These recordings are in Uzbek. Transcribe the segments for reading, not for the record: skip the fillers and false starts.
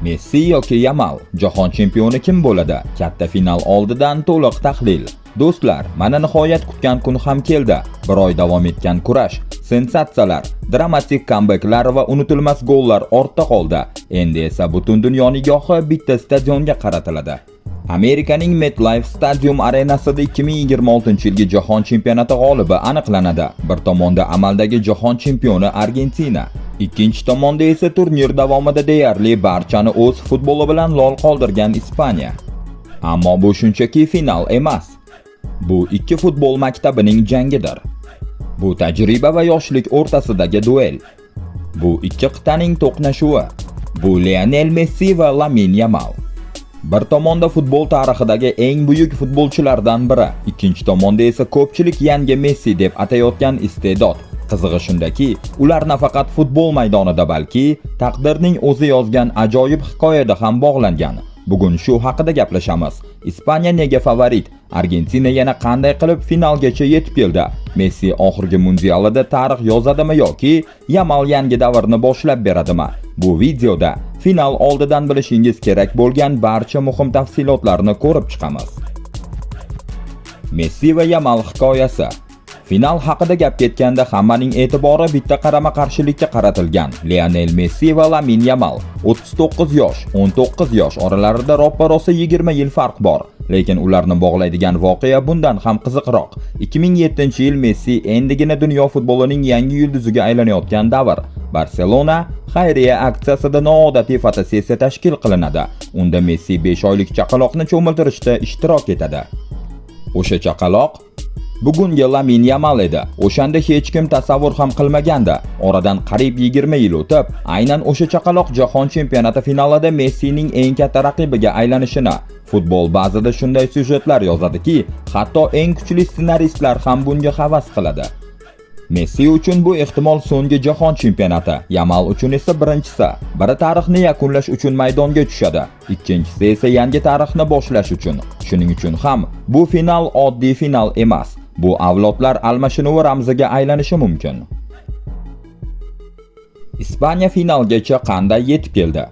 Messi yoki Yamal, jahon chempioni kim bo'ladi? Katta final oldidan to'liq tahlil. Do'stlar, mana nihoyat kutgan kun ham keldi. Bir oy davom etgan kurash, sensatsiyalar, dramatik kambeklar va unutilmas gollar ortda qoldi. Endi esa butun dunyo nigohi bitta stadionga qaratiladi. Amerikaning MetLife Stadium arenasida 2026-yilgi jahon chempionati g'olibi aniqlanadi. Bir tomonda amaldagi jahon chempioni Argentina, ikkinchi tomonda esa turnir davomida deyarli barchani o'z futboli bilan lol qoldirgan Ispaniya. Ammo bu shunchaki final emas. Bu ikki futbol maktabining jangidir. Bu tajriba va yoshlik o'rtasidagi duel. Bu ikki qit'aning to'qnashuvi. Bu Lionel Messi va Lamin Yamal. Bir tomonda futbol tarixidagi eng buyuk futbolchilardan biri, ikkinchi tomonda esa ko'pchilik yangi Messi deb atayotgan iste'dod. Qizig'i shundaki, ular nafaqat futbol maydonida, balki taqdirning o'zi yozgan ajoyib hikoyada ham bog'langan. Bugun shu haqida gaplashamiz. Ispaniya nega favorit? Argentina yana qanday qilib finalgacha yetib keldi? Messi oxirgi mundialida tarix yozadimi yoki Yamal yangi davrni boshlab beradimi? Bu videoda final oldidan bilishingiz kerak bo'lgan barcha muhim tafsilotlarni ko'rib chiqamiz. Messi va Yamal hikoyasi. Final haqida gap ketganda hammaning e'tibori bitta qarama-qarshilikka qaratilgan. Lionel Messi va Lamin Yamal 39 yosh, 19 yosh, oralarida roppa-rosa 20 yil farq bor. Lekin ularni bog'laydigan voqea bundan ham qiziqroq. 2007-yil, Messi endigina dunyo futbolining yangi yulduziga aylanayotgan davr. Barselona xayriya aksiyasida noodatiy fotosessiya tashkil qilinadi. Unda Messi 5 oylik chaqaloqni cho'miltirishda ishtirok etadi. O'sha chaqaloq bugungi Lamin Yamal edi. O'shanda hech kim tasavvur ham qilmagandi. Oradan qariyb 20 yil o'tib, aynan o'sha chaqaloq jahon chempionati finalida Messining eng katta raqibiga aylanishini. Futbol ba'zida shunday syujetlar yozadiki, hatto eng kuchli ssenaristlar ham bunga havas qiladi. Messi uchun bu ehtimol so'nggi jahon chempionati, Yamal uchun esa birinchisi. Biri tarixni yakunlash uchun maydonga tushadi, ikkinchisi esa yangi tarixni boshlash uchun. Shuning uchun ham bu final oddiy final emas. Bu avlodlar almashinuvi ramziga aylanishi mumkin. Ispaniya finalgacha qanday yetib keldi?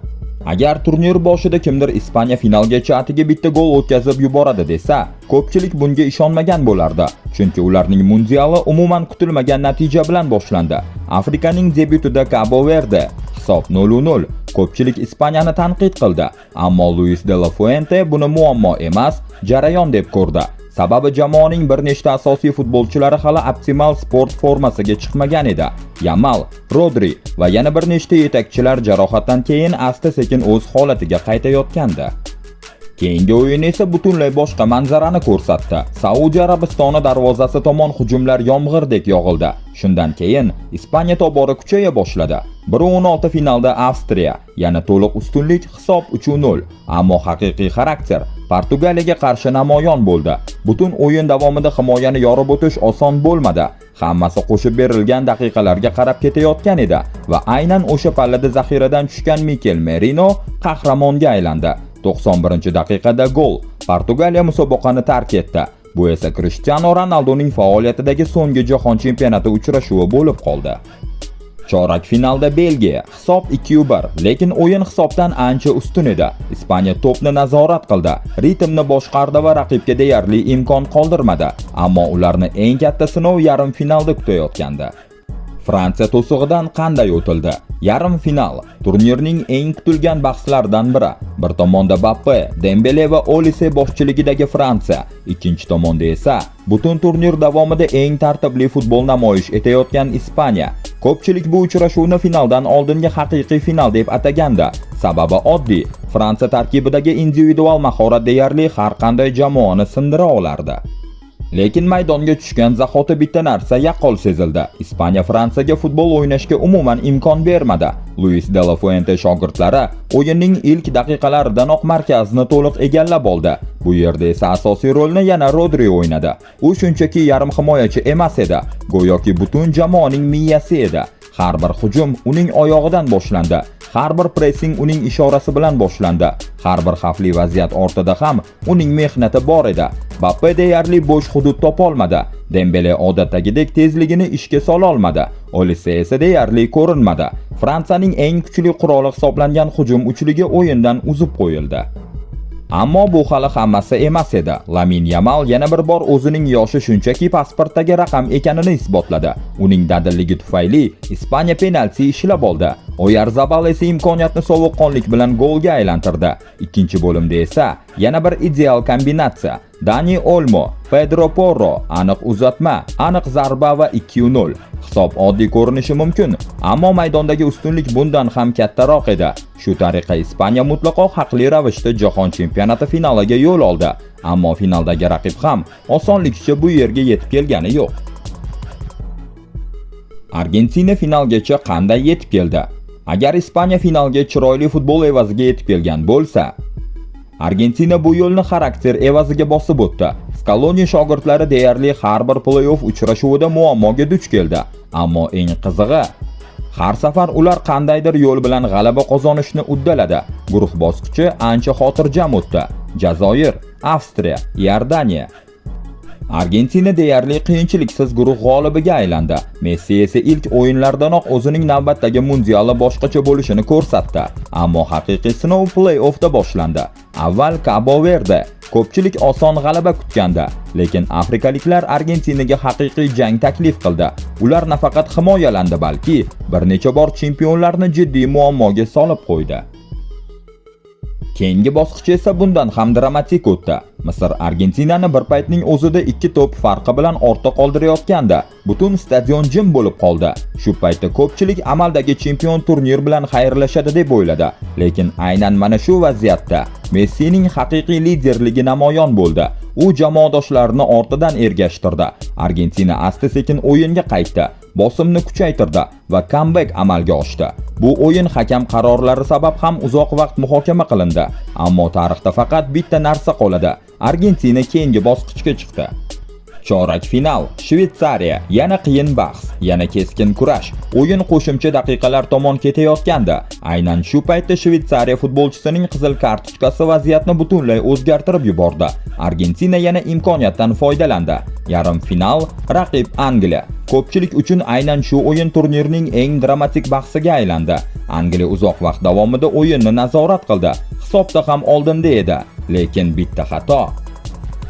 Agar turnir boshida kimdir Ispaniya finalgacha atigi bitta gol o'tkazib yuboradi desa, ko'pchilik bunga ishonmagan bo'lardi. Chunki ularning mundiali umuman kutilmagan natija bilan boshlandi. Afrikaning debyutida Cabo Verde, hisob 0-0. Ko'pchilik Ispaniyani tanqid qildi, ammo Luis de la Fuente buni muammo emas, jarayon deb ko'rdi. Sababi jamoaning bir nechta asosiy futbolchilari hali optimal sport formasiga chiqmagan edi. Yamal, Rodri va yana bir nechta yetakchilar jarohatdan keyin asta-sekin o'z holatiga qaytayotgandi. Keyingi o'yin esa butunlay boshqa manzarani ko'rsatdi. Saudiya Arabistoni darvozasi tomon hujumlar yomg'irdek yog'ildi. Shundan keyin Ispaniya tobora kuchaya boshladi. 1-16 finalda Avstriya, yana to'liq ustunlik, hisob 3-0. Ammo haqiqiy xarakter Portugaliyaga qarshi namoyon bo'ldi. Butun o'yin davomida himoyani yorib o'tish oson bo'lmadi. Hammasi qo'shib berilgan daqiqalarga qarab ketayotgan edi va aynan o'sha pallada zaxiradan tushgan Mikel Merino qahramonga aylandi. 91-daqiqada gol. Portugaliya musobaqani tark etdi. Bu esa Cristiano Ronaldoning faoliyatidagi so'nggi jahon chempionati uchrashuvi bo'lib qoldi. Chorak finalda Belgiya, hisob 2-1, lekin o'yin hisobdan ancha ustun edi. Ispaniya to'pni nazorat qildi, ritmni boshqardi va raqibga deyarli imkon qoldirmadi. Ammo ularni eng katta sinov yarim finalda kutayotgandi. Fransiya to'sig'idan qanday o'tildi? Yarim final turnirning eng kutilgan bahslaridan biri. Bir tomonda Mbappe, Dembele va Olise boshchiligidagi Fransiya, ikkinchi tomonda esa butun turnir davomida eng tartibli futbol namoyish etayotgan Ispaniya. Ko'pchilik bu uchrashuvni finaldan oldingi haqiqiy final deb atagandi. Sababi oddiy. Fransiya tarkibidagi individual mahorat deyarli har qanday jamoani sindira olardi. Lekin maydonga tushgan zahoti bitta narsa yaqqol sezildi. Ispaniya Fransiyaga futbol o'ynashga umuman imkon bermadi. Luis de la Fuente shogirdlari o'yinning ilk daqiqalaridanoq markazni to'liq egallab oldi. Bu yerda esa asosiy rolni yana Rodri o'ynadi. U shunchaki yarim himoyachi emas edi, go'yoki butun jamoaning miyasi edi. Har bir hujum uning oyog'idan boshlandi. Har bir pressing uning ishorasi bilan boshlandi. Har bir xavfli vaziyat ortida ham uning mehnati bor edi. Mbappe deyarli bo'sh hudud topolmadi. Dembele odatdagidek tezligini ishga sola olmadi. Olise esa deyarli ko'rinmadi. Fransiyaning eng kuchli quroli hisoblangan hujum uchligi o'yindan uzib qo'yildi. Ammo bu hali hammasi emas edi. Lamin Yamal yana bir bor o'zining yoshi shunchaki pasportdagi raqam ekanini isbotladi. Uning dadilligi tufayli Ispaniya penalti ishlab oldi. Oyarzabal esa imkoniyatni sovuqqonlik bilan golga aylantirdi. Ikkinchi bo'limda esa yana bir ideal kombinatsiya. Dani Olmo, Pedro Porro, aniq uzatma, aniq zarba va 2-0. Hisob oddiy ko'rinishi mumkin, ammo maydondagi ustunlik bundan ham kattaroq edi. Shu tariqa Ispaniya mutlaqo haqli ravishda Jahon chempionati finaliga yo'l oldi. Ammo finaldagi raqib ham osonlikcha bu yerga yetib kelgani yo'q. Argentina finalgacha qanday yetib keldi? Agar Ispaniya finalga chiroyli futbol evaziga yetib kelgan bo'lsa, Argentina bu yo'lni xarakter evaziga bosib o'tdi. Skaloni shogirdlari deyarli har bir play-off uchrashuvida muammoga duch keldi. Ammo eng qizig'i, har safar ular qandaydir yo'l bilan g'alaba qozonishni uddaladi. Guruh bosqichi ancha xotirjam o'tdi. Jazoir, Avstriya, Iordaniya. Argentina deyarli qiyinchiliksiz guruh g'olibiga aylandi. Messi esa ilk o'yinlardanoq o'zining navbatdagi mundiali boshqacha bo'lishini ko'rsatdi. Ammo haqiqiy sinov play-offda boshlandi. Avval Cabo Verde. Ko'pchilik oson g'alaba kutgandi, lekin afrikaliklar Argentinaga haqiqiy jang taklif qildi. Ular nafaqat himoyalandi, balki bir necha bor chempionlarni jiddiy muammoga solib qo'ydi. Keyingi bosqich esa bundan ham dramatik o'tdi. Misr Argentinani bir paytning o'zida ikki to'p farqi bilan ortda qoldirayotgandi. Butun stadion jim bo'lib qoldi. Shu paytda ko'pchilik amaldagi chempion turnir bilan xayrlashadi deb o'yladi. Lekin aynan mana shu vaziyatda Messining haqiqiy liderligi namoyon bo'ldi. U jamoadoshlarini ortidan ergashtirdi. Argentina asta-sekin o'yinga qaytdi, bosimni kuchaytirdi va comeback amalga oshdi. Bu o'yin hakam qarorlari sabab ham uzoq vaqt muhokama qilindi. Ammo tarixda faqat bitta narsa qoladi. Argentina keyingi bosqichga chiqdi. Chorak final Shvetsariya. Yana qiyin bahs, yana keskin kurash. O'yin qo'shimcha daqiqalar tomon ketayotgandi. Aynan shu paytda Shvetsariya futbolchisining qizil kartochkasi vaziyatni butunlay o'zgartirib yubordi. Argentina yana imkoniyatdan foydalandi. Yarim final, raqib Angliya. Ko'pchilik uchun aynan shu o'yin turnirning eng dramatik bahsiga aylandi. Angliya uzoq vaqt davomida o'yinni nazorat qildi. Hisobda ham oldinda edi, lekin bitta xato,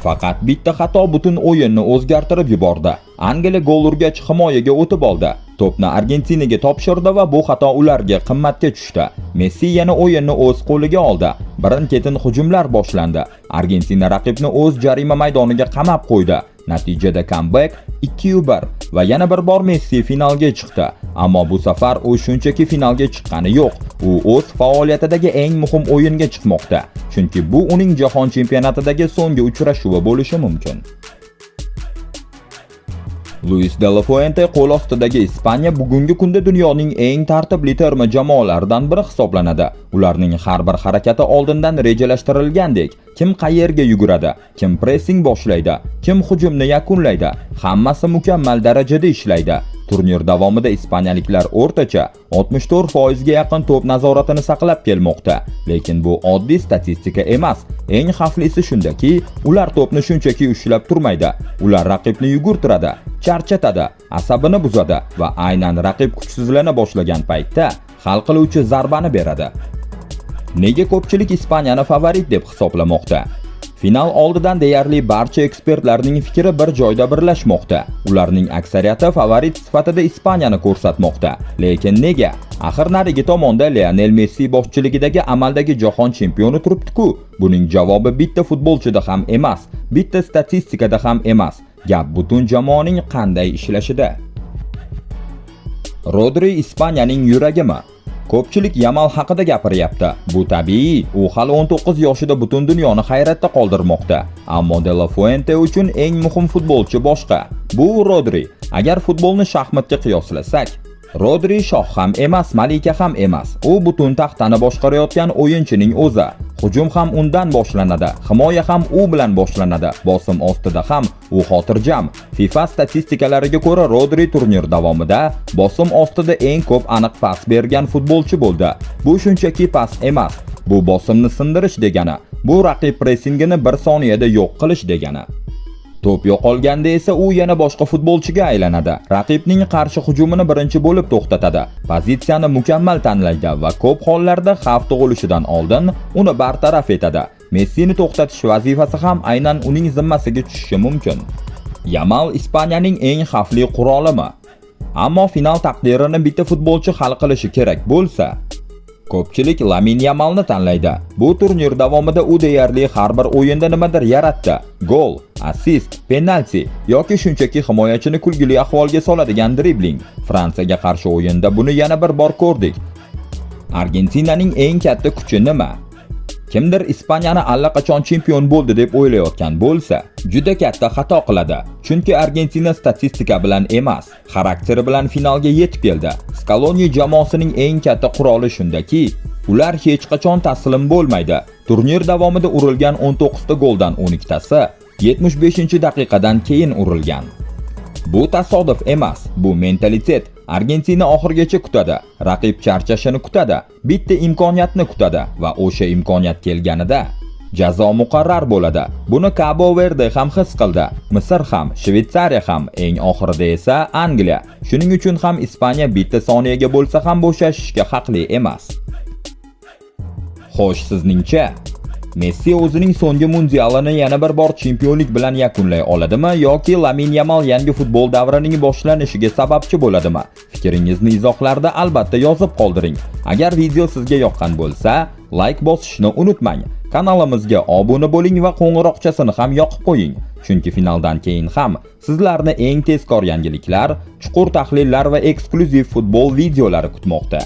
faqat bitta xato butun o'yinni o'zgartirib yubordi. Angliya gol urgach himoyaga o'tib oldi. To'pni Argentinaga topshirdi va bu xato ularga qimmatga tushdi. Messi yana o'yinni o'z qo'liga oldi. Birin-ketin hujumlar boshlandi. Argentina raqibni o'z jarima maydoniga qamab qo'ydi. Natijada comeback 2-1 va yana bir bor Messi finalga chiqdi. Ammo bu safar u shunchaki finalga chiqqani yo'q. U o'z faoliyatidagi eng muhim o'yinga chiqmoqda. Chunki bu uning jahon chempionatidagi so'nggi uchrashuvi bo'lishi mumkin. Luis de la Fuente qo'l ostidagi Ispaniya bugungi kunda dunyoning eng tartibli terma jamoalaridan biri hisoblanadi. Ularning har bir harakati oldindan rejalashtirilgandek. Kim qayerga yuguradi, kim pressing boshlaydi, kim hujumni yakunlaydi, hammasi mukammal darajada ishlaydi. Turnir davomida ispaniyaliklar o'rtacha 64% ga yaqin to'p nazoratini saqlab kelmoqda. Lekin bu oddiy statistika emas. Eng xavflisi shundaki, ular to'pni shunchaki ushlab turmaydi. Ular raqibni yugurtiradi, charchatadi, asabini buzadi va aynan raqib kuchsizlana boshlagan paytda hal qiluvchi zarbani beradi. Nega ko'pchilik Ispaniyani favorit deb hisoblamoqda? Final oldidan deyarli barcha ekspertlarning fikri bir joyda birlashmoqda. Ularning aksariyati favorit sifatida Ispaniyani ko'rsatmoqda. Lekin nega? Axir narigi tomonda Lionel Messi boshchiligidagi amaldagi jahon chempioni turibdi-ku. Buning javobi bitta futbolchida ham emas, bitta statistikada ham emas. Gap butun jamoaning qanday ishlashida. Rodri Ispaniyaning yuragimi? Ko'pchilik Yamal haqida gapiryapti. Bu tabiiy, u hali 19 yoshida butun dunyoni hayratda qoldirmoqda. Ammo De La Fuente uchun eng muhim futbolchi boshqa. Bu Rodri. Agar futbolni shaxmatga qiyoslasak, Rodri shoh ham emas, malika ham emas. U butun taxtani boshqarayotgan o'yinchining o'zi. Hujum ham undan boshlanadi, himoya ham u bilan boshlanadi. Bosim ostida ham u xotirjam. FIFA statistikalariga ko'ra, Rodri turnir davomida bosim ostida eng ko'p aniq pas bergan futbolchi bo'ldi. Bu shunchaki pas emas, bu bosimni sindirish degani. Bu raqib pressingini bir soniyada yo'q qilish degani. To'p yo'qolganda esa u yana boshqa futbolchiga aylanadi. Raqibning qarshi hujumini birinchi bo'lib to'xtatadi. Pozitsiyani mukammal tanlaydi va ko'p hollarda xavf tug'ilishidan oldin uni bartaraf etadi. Messini to'xtatish vazifasi ham aynan uning zimmasiga tushishi mumkin. Yamal Ispaniyaning eng xavfli qurolimi? Ammo final taqdirini bitta futbolchi hal qilishi kerak bo'lsa, ko'pchilik Lamin Yamalni tanlaydi. Bu turnir davomida u deyarli har bir o'yinda nimadir yaratdi. Gol, assist, penalti yoki shunchaki himoyachini kulgili ahvolga soladigan dribling. Fransiyaga qarshi o'yinda buni yana bir bor ko'rdik. Argentinaning eng katta kuchi nima? Kimdir Ispaniyani allaqachon chempion bo'ldi deb o'ylayotgan bo'lsa, juda katta xato qiladi. Chunki Argentina statistika bilan emas, xarakteri bilan finalga yetib keldi. Skaloni jamoasining eng katta quroli shundaki, ular hech qachon taslim bo'lmaydi. Turnir davomida urilgan 19 ta goldan 12 tasi 75-daqiqadan keyin urilgan. Bu tasodif emas, bu mentalitet. Argentina oxirigacha kutadi, raqib charchashini kutadi, bitta imkoniyatni kutadi va o'sha imkoniyat kelganida jazo muqarrar bo'ladi. Buni Cabo Verde ham his qildi, Misr ham, Shvetsariya ham, eng oxirida esa Angliya. Shuning uchun ham Ispaniya bitta soniyaga bo'lsa ham bo'shashishga haqli emas. Xo'sh, sizningcha, Messi o'zining so'nggi mundialini yana bir bor chempionlik bilan yakunlay oladimi yoki Lamin Yamal yangi futbol davrining boshlanishiga sababchi bo'ladimi? Fikringizni izohlarda albatta yozib qoldiring. Agar video sizga yoqqan bo'lsa, like bosishni unutmang. Kanalimizga obuna bo'ling va qo'ng'iroqchasini ham yoqib qo'ying. Chunki finaldan keyin ham sizlarni eng tezkor yangiliklar, chuqur tahlillar va eksklyuziv futbol videolari kutmoqda.